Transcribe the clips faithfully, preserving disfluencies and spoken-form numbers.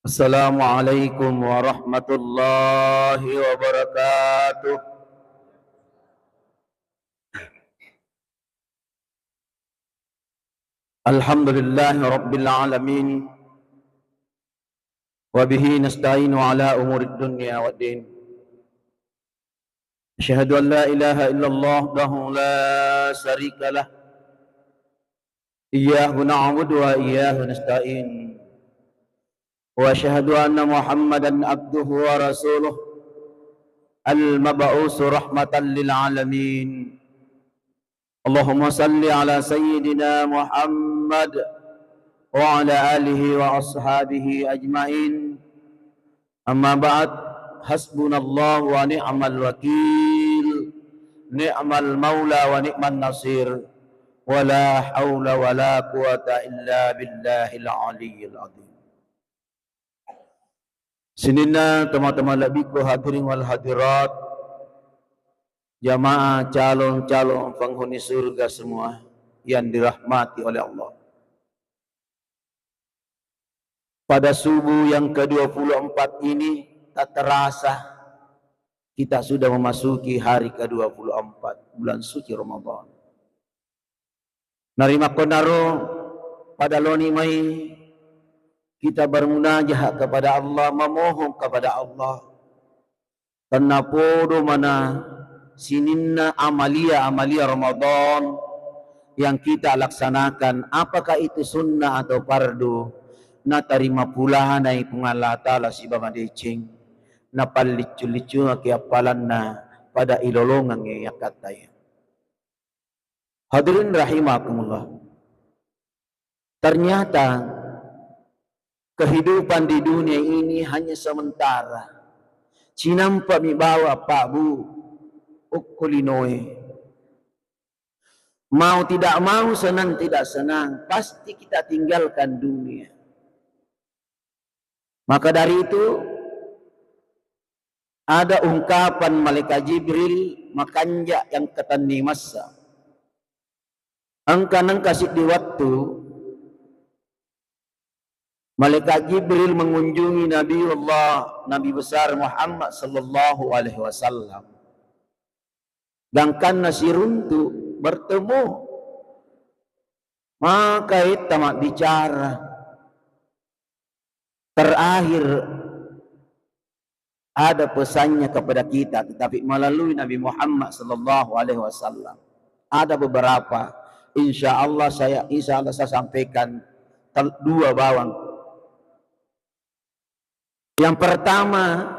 Assalamualaikum warahmatullahi wabarakatuh. Alhamdulillahi rabbil alamin. Wa bihi nasta'inu ala umurid dunya waddin. Asyhadu an la ilaha illallah wahdahu la syarika lah. Iyyahu na'budu wa iyyahu nasta'in. Wa asyhadu anna Muhammadan abduhu wa rasuluh, al-mab'usu rahmatan lil alamin. Allahumma salli ala sayyidina Muhammad wa ala alihi wa ashabihi ajmain. Amma ba'd, hasbunallahu wa ni'mal wakil, ni'mal maula wa ni'man nasir, wa la haula wa la quwata illa billahil aliyyil azim. Sininna tomatoa malebbiku, hadirin wal hadirat, jamaah calon-calon penghuni surga semua yang dirahmati oleh Allah. Pada subuh yang kedua puluh empat ini, tak terasa kita sudah memasuki hari kedua puluh empat bulan suci Ramadan. Narimakkonaro pada loni mai kita bermunajah kepada Allah, memohon kepada Allah. Tennapodo mana sininna amalia-amalia Ramadan yang kita laksanakan, apakah itu sunnah atau fardu, natarima pulanai Puang Allah Ta'ala sibawa madeceng, napalliccu-liccungaki appalanna pada ilolongengnge yakkattai. Hadirin rahimakumullah. Ternyata kehidupan di dunia ini hanya sementara. Cinampa mi bawa, Pak, Bu, okko linoe. Mau tidak mau, senang tidak senang, pasti kita tinggalkan dunia. Maka dari itu, ada ungkapan malaikat Jibril, makanja yang ketenni massa. Engka nengka siddi wettu, malaikat Jibril mengunjungi Nabiullah, Nabi besar Muhammad sallallahu alaihi wasallam. Gangkanna siruntu bertemu, maka etta mabbicara. Terakhir ada pesannya kepada kita, tetapi melalui Nabi Muhammad sallallahu alaihi wasallam. Ada beberapa, insya Allah saya, insya Allah saya sampaikan tel-, dua bawang. Yang pertama,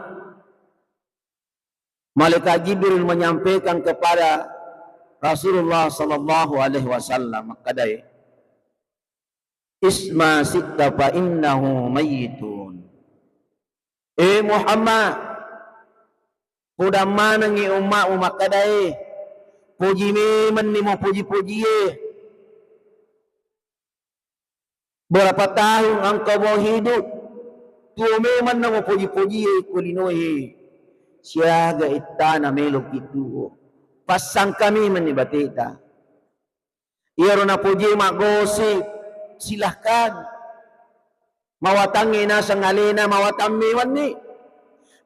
malaikat Jibril menyampaikan kepada Rasulullah sallallahu alaihi wasallam, makkadai, "Isma sitta fa innahu mayyitun." Eh Muhammad, podang manengngi ummamu makkadae, poji memenni mupoji-pojie. Berapa tahun engkau mau hidup? Tuo memenna mupoji-pojie ko linoe. Siaga ittana meloki tuo. Passangka memenni bateta. Iyaro napojie maggosip, silahkan. Mawatangnge naseng alena mawatang mewanni.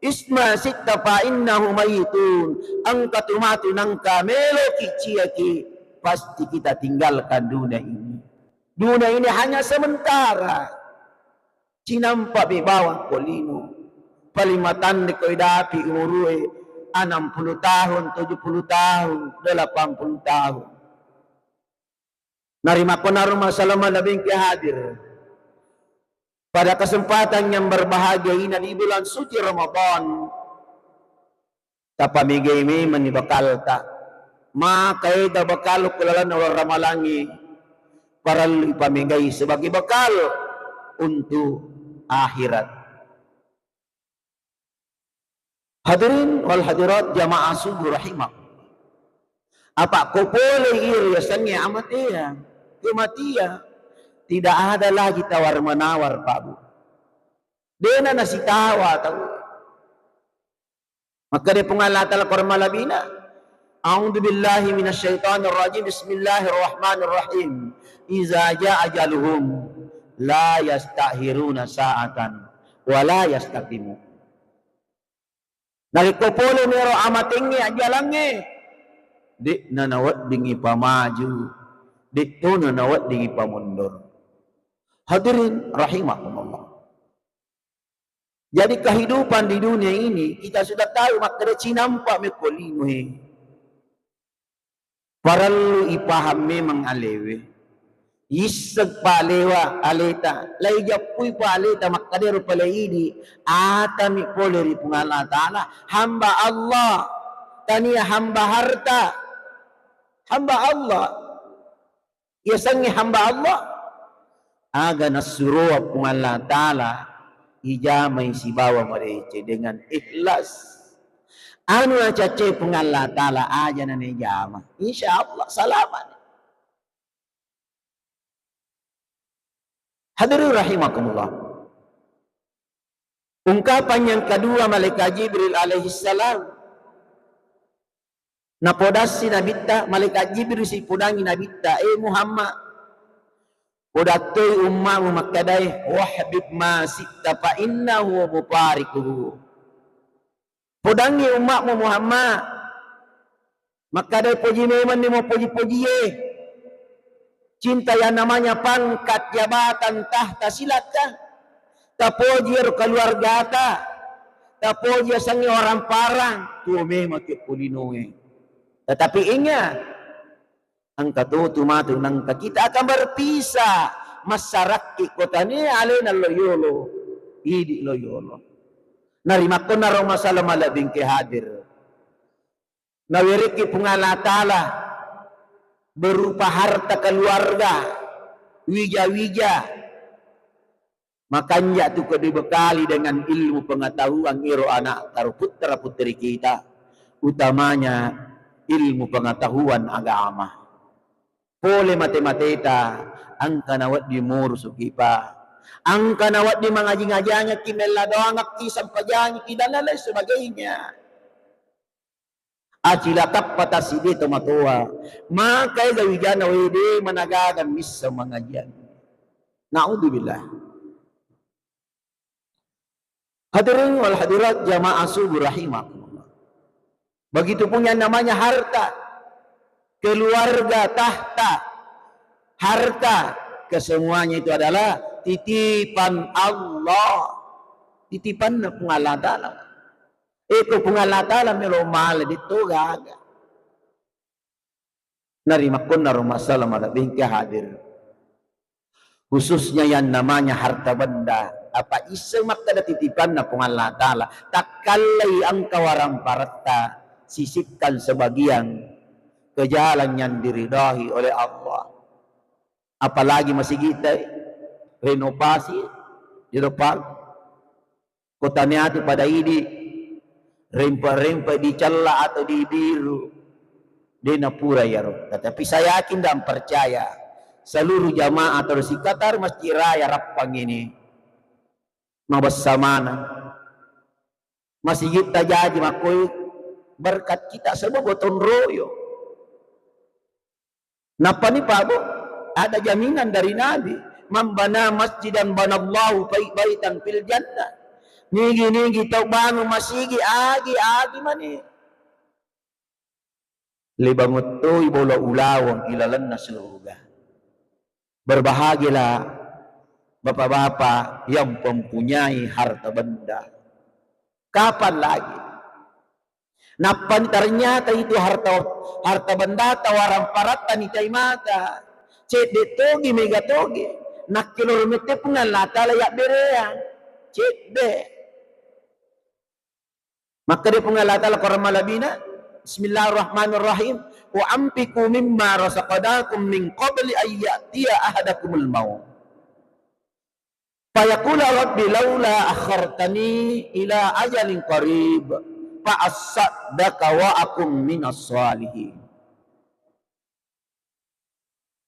Isma sitta fa innahu mayyitun. Engka tu matu nangka meloki ciaki, pasti kita tinggalkan dunia ini. Dunia ini hanya sementara. Cinampa mi bawang ko lino. Paling matande ko idapi umurue enam puluh tahun, tujuh puluh tahun, delapan puluh tahun. Narimakkonaro masalama nabengke hadir pada kesempatan yang berbahagia ini di bulan suci Ramadan, tapamegai memenni bekalta. Maka ega bekal ku lalenna uleng ramalangnge parellu ipamegai sebagai bekal untuk akhirat. Hadirin wal hadirat jamaah subuh rahimah. Apa ko pole iro yasengnge amatea, kematian, tidak ada lagi tawar menawar, Pak Bu. Dena nasitawa tau. Makkeda Puang Allah Ta'ala Quran malabina, "A'udzu billahi minasyaitonir rajim. Bismillahirrahmanirrahim. Iza jaa ajaluhum la yastakhiruna sa'atan Wala yastaqimu. Narekko pole mero amatengnge ajjalangnge, de'na nawedding ipamaju, de'tona nawedding ipamundur. Hadirin rahimakumullah. Jadi kehidupan di dunia ini kita sudah tahu makkeda cinampa mekko linoe. Parellu ipaham memang alewe. Isseng palewa aleta, laijappui pa aleta makkadero pale idi, atami pole ri Puang Allah Ta'ala, hamba Allah, tania hamba harta, hamba Allah. Yasengnge hamba Allah, aga nassuroa Puang Allah Ta'ala, ijamai sibawa madeceng dengan ikhlas. Anu acacce Puang Allah Ta'ala aja nanejama. Insya Allah selamat. Hadirin rahimakumullah. Ungkapan yang kedua, malaikat Jibril alaihissalam. Napodassi Nabitta, malaikat Jibril sipodangi Nabitta, "Eh Muhammad, podattoi ummamu makkedae, wahbib ma sitta fa innahu mufarikuhu." Podangngi umma'mu Muhammad. Makkada poji memanni mupoji-pojie. Cinta yang namanya pangkat, jabatan, tahta, silakan. Tapoji ero keluargata. Tapoji asengnge orang parang. Tuo memang ke polinoe. Tetapi ingat, engka totu matu nengka kita akan berpisah. Massarakki kotane alena lo yolo, idi lo yolo. Narimakkonna ro masalah malebbi engke hadir. Nawerekki Puang Allah Ta'ala berupa harta keluarga, wija-wija. Makanja tu ko dibekali dengan ilmu pengetahuan iro anak taru putra putri kita, utamanya ilmu pengetahuan agama. Pole mate-mateta, engka nawedding murusuki pa, engka nawedding mangaji-ngajangekki, mella doangekki, sempajangekki dan lain-lain sebagainya. Acilakappa tassiddi tomatoa. Maka ega wijana wede managaga missa mangajiang. Naudzubillah. Hadirin wal hadirat jamaah subuh rahimakumullah. Begitu pun yang namanya harta, keluarga, tahta, harta, kesemuanya itu adalah titipan Allah. Titipanna Puang Allah Ta'ala. Eko Puang Allah Ta'ala melo male ditto gaga. Narimakkonna ro masalah malebbi engke hadir. Khususnya yang namanya harta benda. Apa isseng makkeda titipanna Puang Allah Ta'ala. Takkallei engka waramparatta, sisipkan sebagian ke jalan yang diridhai oleh Allah. Apalagi masigitta, renovasi, diropang. Ko taniatu pada idi, rempe-rempe dicella atau dibiru, de napura iyaro. Tetapi saya yakin dan percaya, seluruh jamaah atau sikatar Masjid Raya Rappang ini mabessa maneng. Masigitta jaji makkoi berkat kita sebab gotong royong. Nappani Pak Bu, ada jaminan dari Nabi, "Man bana masjidan banallahu bai-, baitan fil jannah." Nigi-nigi tau bangun masigi, agi-agi mani. Libanguttoi bola ulaweng ilalenna suruga. Berbahagialah bapak-bapak yang mempunyai harta benda. Kapan lagi? Nappa ternyata itu harta, harta bendata, waramparatta nitai mata. Cedde togi, mega togi. Nakkeloro mette Puang Allah Ta'ala yabbereang. Cedde. Makkeda Puang Allah Ta'ala Qur'an malebina, Bismillahirrahmanirrahim. "Wa anfiqu mimma razaqnakum min qabli an ya'tiya ahadakumul maut." Fayaqula rabbi laula akhartani ila ajalin qarib fa assaddaqa wa akum minas salihin.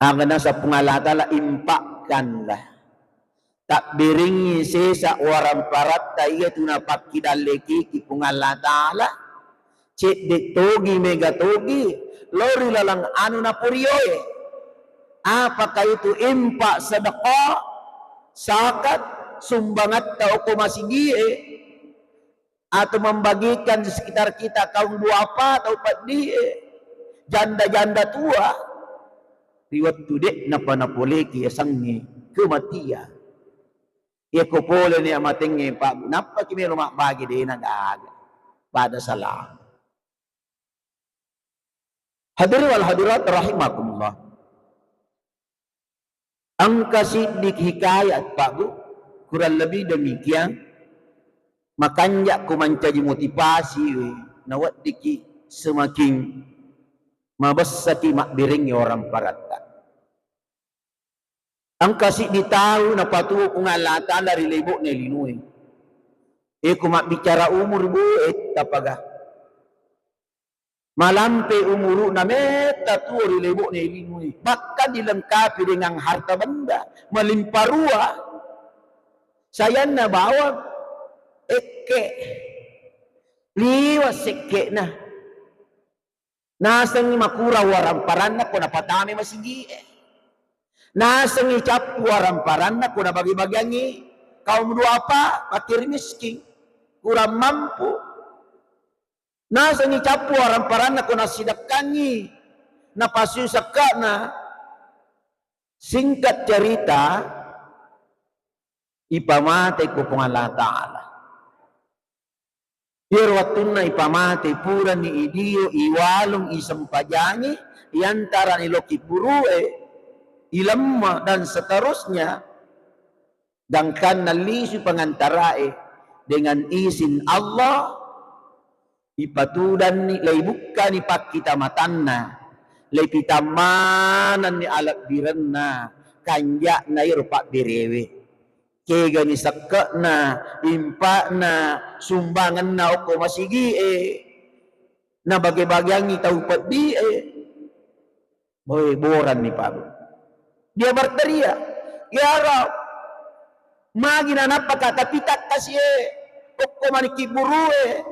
Aga naseng Puang Allah Ta'ala, infakkanlah. Tabbiringngi sesa waramparatta iya tu napakkidallekiki Puang Allah Ta'ala. Cedde togi, mega togi, lao ri laleng anu napurioe. Apakah itu infak, sedekah, zakat, sumbangatta okko masigie, atau membagikan di sekitar kita kaum duafa, tau peddi e, janda-janda tua, ri wettu de'napa napoleki yasengnge kematian. Iya ko pole ni amatengnge, Pak, nappaki melo mabbage, de'na gaga. Pada salah. Hadirin wal hadirat rahimakumullah. Engka siddi hikayat, Pak, Bu, kurang lebih demikian. Makanja' ko mancaji motivasi, we, naweddiki semakin mabessaki mabberengngi orang paratta. Engka siddi tau napatuo Puang Allah Ta'ala ri lebo'na linoe. Eko mabbicara umur, Bu, e, tapaga. Malampe umuru'na metta tuo ri lebo'na linoe. Bahkan dilengkapi dengan harta benda melimpah ruah. Sayanna bawang ekke. Liwa sekke'na. Nasengngi makurang waramparanna ko napatame masigi'e. Nasengngi cappu waramparanna ko nabage-bageangngi kaum duafa, fakir miskin, kurang mampu. Nasengngi cappu waramparanna ko nassidekkangngi, napasui sekke'na. Singkat cerita, ipamate ko Puang Allah Ta'ala. Iyaro wettunna ipamate, purani idio, iwalung, isempajangi, iantarani lao kiburu'e, ilemma, dan seterusnya, gangkanna lisu pangantarae, dengan izin Allah, ipatudanni, laibukkani pakkita matanna, laipitammananni alebbirenna, kanja'na iyaro pabberewe. Kegani sekke'na, impa'na, sumbangenna okko masigi'e, nabage-bageangngi tau peddi'e. Boe, boranni, Pak, Bu. Dia berteriak, "Ya Rabb, magi nanappaka tapi takkasi'e, okko mani kiburu'e,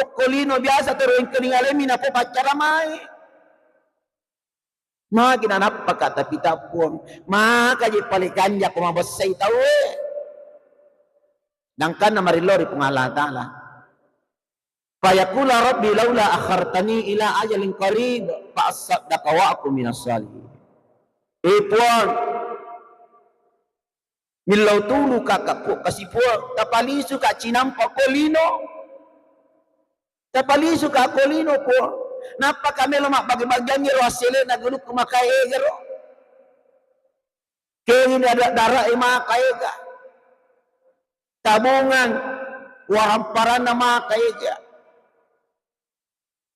okko lino biasa tero engkalinga lemmi napopaccara mai." Magi nanappaka tapi tappuang, maka je pale kanja ko mabessai tauwe. Gangkanna marillo ri Puang Allah Ta'ala. Fayaqula rabbi laula akhartani ila ajalin qarib fa assaddaqa wa akun minas salihin. Eh Puang, millau tulu ka, ka, ko kasi Puang, tapalisu ka cinampa ko lino. Tapalisu ka ko lino, Puang. Nappa ka melo mabbage-bageangngi ro assele'na gulukku maka ega ro. Kegini ada dara e maka ega. Tabungang waramparanna maka ega.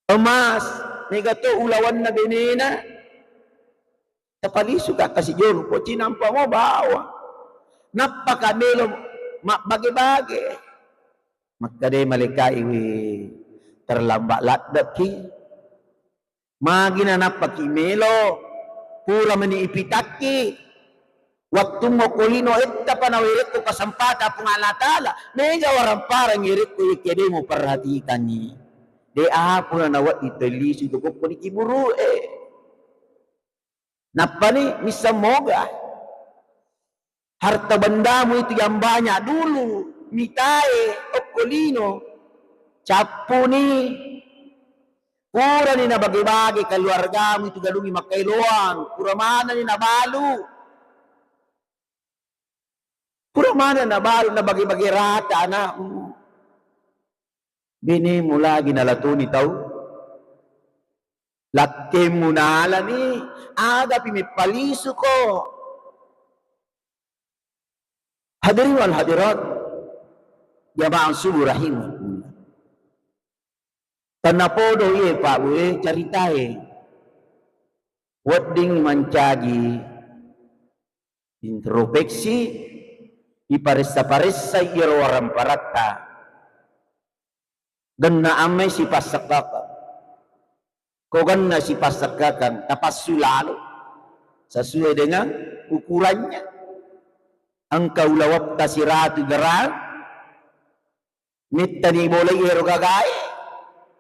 Emas, mega to ulawanna benena. Tapalisu ka kasi jolo, ko cinampa mo bawa. Nappa ka melo mabbage-bage. Makkeda malaikat, "Iwi, terlambat laddeki. Magi nanappaki melo? Pura meni ipitakki. Wettummo ko lino ettapa nawerekko kesempatan Puang Allah Ta'ala. Mega waramparang erekko, iya kedemu perhatikangngi. De apa na nawedding tellisu to kokko ni kiburu'e." Nappani misseng moga harta bendamu itu yang banyak dulu, mitae okko lino, cappuni. Purani nabage-bage keluargamu itu galungi makkaeloang, pura manenni nabalu. Pura maneng nabalu, nabage-bage rata anakmu. Benemu lagi nalatoni tau. Lakkemu nalani, agapi meppalisuko. Hadirin wal hadirat, jamaah subuh rahimakumullah. Tennapodo iye, Pak, Bu, e, caritae. Wedding mancaji introspeksi, iparessa-paressai iyaro waramparatta. Genna ammai sipassekkakang. Ko genna sipassekkakang, tapassu lalo sesuai dengan ukurannya. Engka ulawetta siratu gram, mettani bolai ero gagae,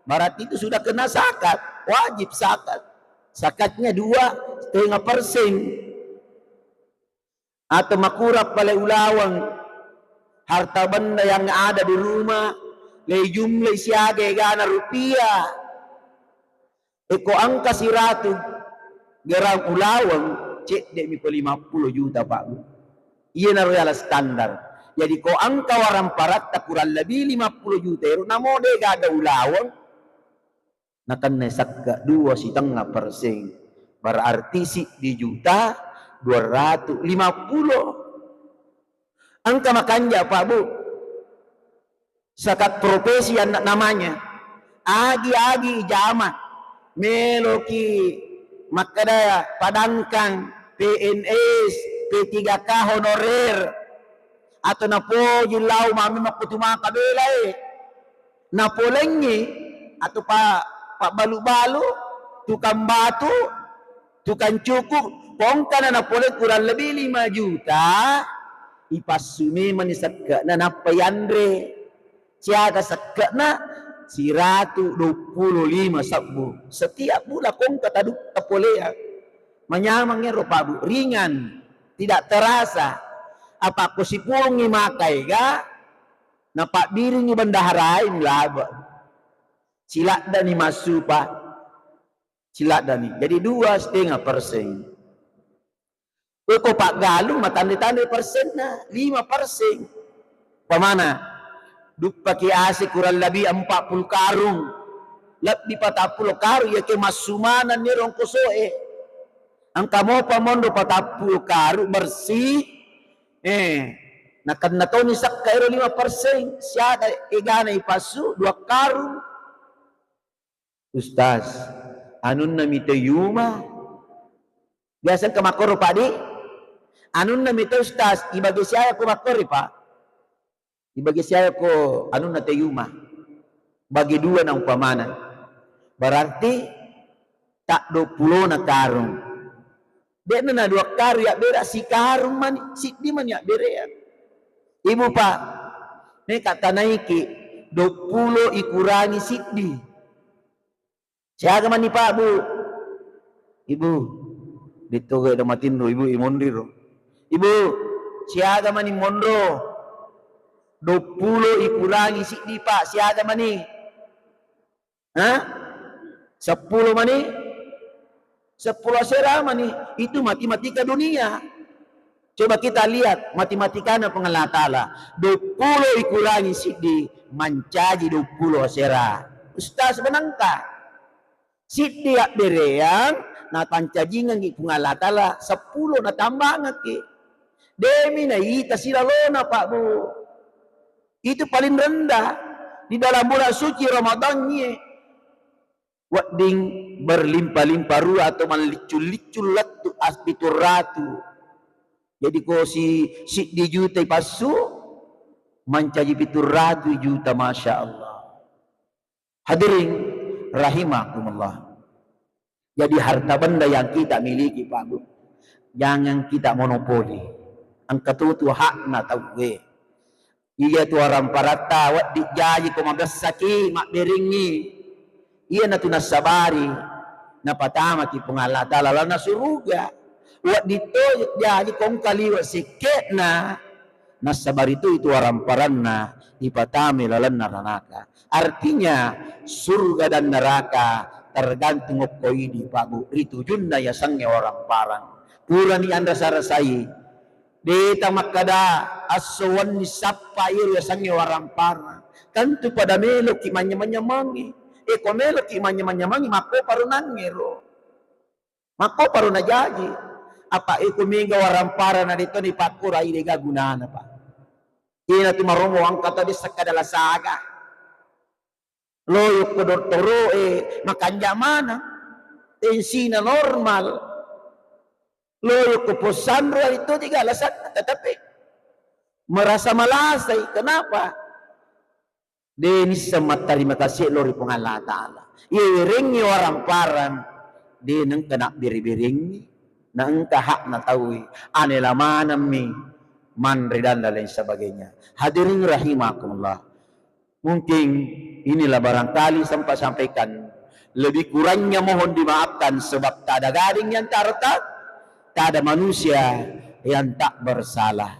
berarti itu sudah kena zakat, wajib zakat. Zakatnya dua setengah persen. Atau makurang pale ulaweng Harta benda yang ada di rumah, le jumlah siaga egana rupiah. Eko engka siratu gram ulaweng, cedde mi ko lima puluh juta, Pak Bu. Iyanaro yala standar. Jadi ko engka waramparatta kurang lebih lima puluh juta ero, namo de gaga ulaweng, nakenna sekke dua setengah persen. Berarti siddi juta dua ratus lima puluh. Engka makanja, Pak Bu. Zakat profesi anna namanya. Agi-agi ijama. Meloki makkeda padangkang, P N S, P tiga K honorer. Atau napoji lau mami makkutu maka belae. Napolengngi atau pa, pabbalu-balu, tukang batu, tukang cuku, ko engkana napoleng kurang lebih lima juta, ipassu memang ni sekke'na nappa yanre. Siaga sekke'na? Siratu dua puluh lima sebbu. Setiap bulan ko engka tadu tapoleang. Manyameng ero, Pak Bu, ringan, tidak terasa. Apa ko sipulungngi makaega, napabbiringngi bendaharae, milaba. Siladdani massupa. Siladdani. Jadi dua setengah persen. Ko paggalung, matanre-tanre persenna, lima persen. Pamana, duppaki ase kurang lebih empat puluh karung. Lebbi patappulo karung, yake massu manenni ero ongkosoe. Engka mopa monro patappulo karung bersih, eh, nakenna toni sekka ero lima persen, siaga egana ipassu, dua karung. Ustaz, anunna mite yuma. Biasa engka makkoro, Pak, di? Anunna mite, Ustaz, ibagi siaga ko makkori, Pak? Ibagi siaga ko anunna te yuma? Bagi dua na umpamana. Berarti tak dua puluh na karung. De'na na dua karung yabbere, sikarung mani, siddi mani yabbereang. Ibu, Pak, meka tanaiki dua puluh ikurangi siddi. Siaga mani, Pak, Bu? Ibu, dittoga eda matinro, Ibu, imonri ro. Ibu, siaga mani monro? Dua puluh ikurangi siddi, Pak, siaga mani? Hah? Seppulo mani? Seppulo asera mani? Itu matematika dunia. Coba kita lihat matematikana Puang Allah Ta'ala. Dua puluh ikurangi siddi mancaji dua puluh asera. Ustaz, benangka. Siddi abbereang, napancajingengngi Puang Allah Ta'ala, seppulo natambangekki. Demi naita silalona, Pak, Bu. Itu paling rendah di dalam bulan suci Ramadan nie. Wedding berlimpah-limpah ruwa atau malliccu-liccu lettu as-, pitu ratu. Jadi ko si siddi juta ipassu, mancaji pitu ratu juta, Masya Allah. Hadirin rahimakumullah. Jadi harta benda yang kita miliki, Pak, Bu, jangan kita monopoli. Engka tutu hakna tauwe. Iya tu waramparatta, wedding jaji ko mabessaki, mabberengngi. Iyanatu nassabari, napatamaki Puang Allah Ta'ala lalenna suruga. Wedding to jaji ko engka liwe sekke'na, nassabari tu itu waramparanna, ipatamai lalenna ranaka. Artinya, surga dan neraka tergantung okko idi, Pak, Bu, ri tujunna yasengnge waramparang. Purani anrasa-rasai, de tamakkada esso wenni sappa iyaro yasengnge waramparang. Tentu pada meloki manyamang-nyamangi. E, ko meloki manyamang-nyamangi, makkoparo nangngero. Makkoparo najaji. Apa iko mega waramparang na detoni pakkurai, dega gunana, Pak. Ina tu maromo angka tadi sekkada lasaga. Loyokko dottoro'e, makanja maneng. Tensina normal. Loyokko possanro, itu tiga alasanna, tetapi merasa malasai. Kenapa? De nisseng mattarima kasih lao ri Puang Allah Ta'ala. Iya werengngi waramparang, de nengka nabbere-berengngi, na engka hakna tauwe, anela manemmi manre dan lain sebagainya. Hadirin rahimakumullah. Mungkin inilah barangkali sempat sampaikan. Lebih kurangnya mohon dimaafkan sebab tak ada gading yang tak retak, tak ada manusia yang tak bersalah.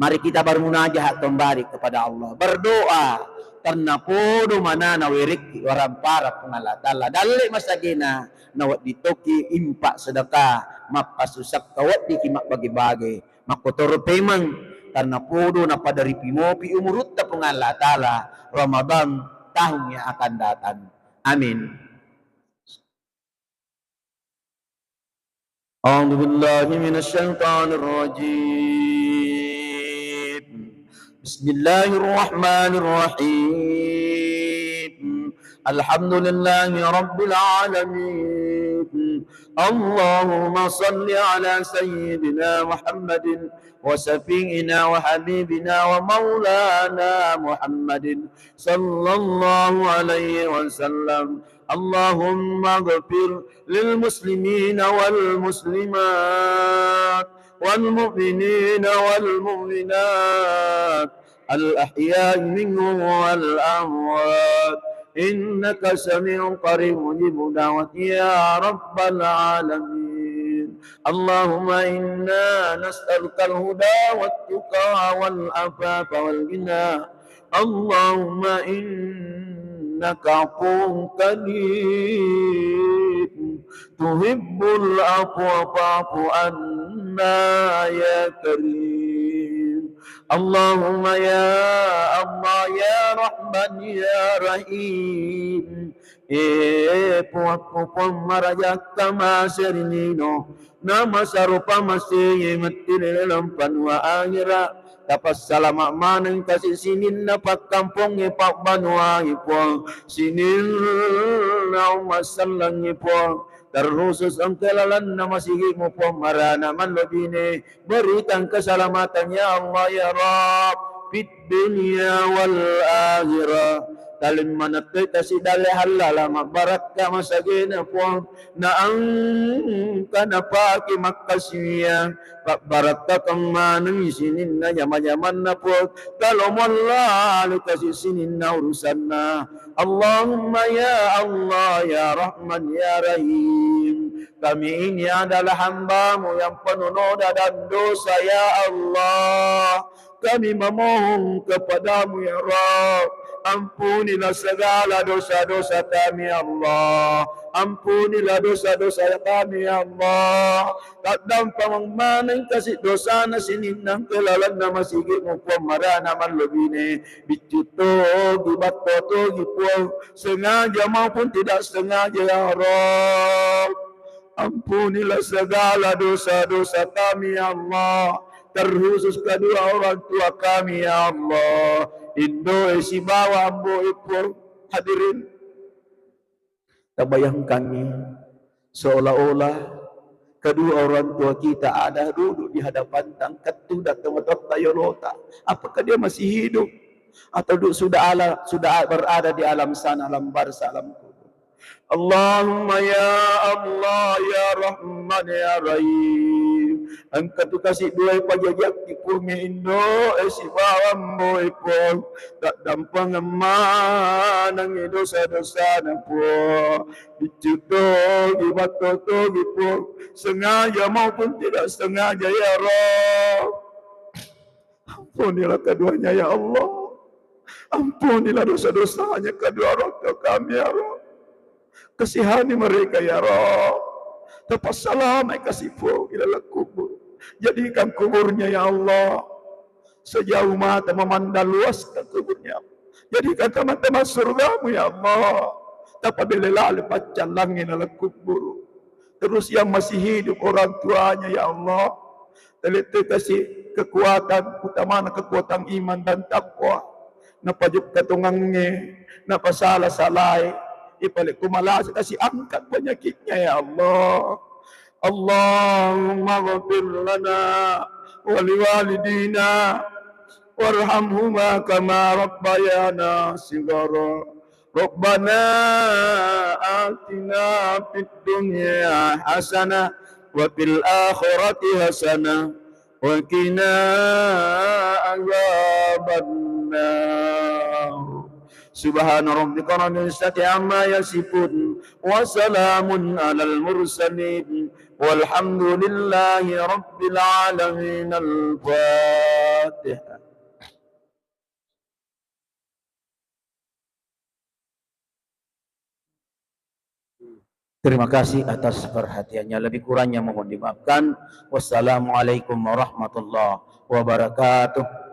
Mari kita bermunajat kembali kepada Allah. Berdoa, tennapodo manana werekki waramparang Puang Allah Ta'ala. Dalle masagena, nawedding tokki infak sedekah, mappasusakka weddikki mabbage-bage. Makkotoro pemeng, tennapodo napada ripimopi umurutta Puang Allah Ta'ala Ramadan tahun yang akan datang. Amin. أعوذ بالله من الشيطان الرجيم. بسم الله الرحمن الرحيم. الحمد لله رب العالمين. اللهم صل على سيدنا محمد وشفيعنا وحبيبنا ومولانا محمد صلى الله عليه وسلم. اللهم اغفر للمسلمين والمسلمات والمؤمنين والمؤمنات الأحياء منهم والأموات إنك سميع قريب مجيب دعوات يا رب العالمين. اللهم إنا نسألك الهدى والتقى والعفاف والغنى. اللهم إنك عفو كريم تحب العفو فاعف عنا يا كريم. اللهم يا الله يا رحمن يا رحيم. Eh, Puakku, Puang marajakka maseri lino, namasarupa masei matti ri laleng banua ahera. Tapassalama maneng kasi sininna pakkampongnge pabbanuae Puang, sininna umma sellengnge Puang, terkhusus engka lalenna masigimu Puang marana mallobine. Berikan keselamatan ya Allah ya Rabb, fid dunya wal akhirah. Talimmanetto tasidalle hallala mabbarakka masagena Puang, na engka napake makkasiwiang, pabbarakkakan maneng sininna jama-jamanna Puang, talo muallali kasi sininna urusanna. Allahumma ya Allah ya Rahman ya Rahim, kami ini adalah hambamu yang penuh noda dan dosa ya Allah. Kami memohon kepadamu ya Rabb, ampunilah segala dosa-dosa kami ya Allah. Ampunilah dosa-dosa kami ya Allah. Taddampengeng maneng kasi dosana sininna engka lalenna masigimu Puang marana mallobine. Biccu togi, batto togi Puang, sengaja maupun tidak sengaja ya Rabb. Ampunilah segala dosa-dosa kami ya Allah, terkhusus kedua orang tua kami ya Allah, indoe sibawa amboe Puang. Hadirin, tabayangkangngi seolah-olah kedua orang tua kita ada duduk di hadapan tangkattu dan tomatotta yolota. Apakah dia masih hidup? Atau du-, sudah ala-, sudah berada di alam sana, alam barzah, alam kubur? Allahumma ya Allah, ya Rahman, ya Rahim. Engka tu kasi duae pajajiakki Puang indoe sibawa amboe Puang. Taddampengeng manengngi dosa-dosana Puang. Biccu togi, batto togi Puang. Sengaja maupun tidak sengaja ya Rabb. Ampunilah keduanya ya Allah. Ampunilah dosa-dosanya kedua orang tua kami ya Rabb. Kasihani mereka ya Rabb. Tapassalamai kasi Puang ilalang kubur. Jadikan kuburnya ya Allah sejauh mata memandang luaskan kuburnya. Jadikan teman-teman surgamu ya Allah. Tapabele lale paccallangngi ilalang kubur. Terus yang masih hidup orang tuanya ya Allah, talettoi kasi kekuatan, utamana kekuatan iman dan takwa. Napajukka tongangnge, napasala-salai, ipale ku malasa kasi angkat penyakitnya ya Allah. Allahumma ghfir lana wa liwalidina warhamhuma kama rabbayana shighara. Rabbana atina fid dunya hasanah wa fil akhirati hasanah wa qina adzabannar. Subhana rabbika rabbil izzati amma yasifun wa salamun alal mursalin Walhamdulillahi rabbil alamin. Al-Fatihah. Terima kasih atas perhatiannya. Lebih kurangnya mohon dimaafkan. Wassalamualaikum warahmatullahi wabarakatuh.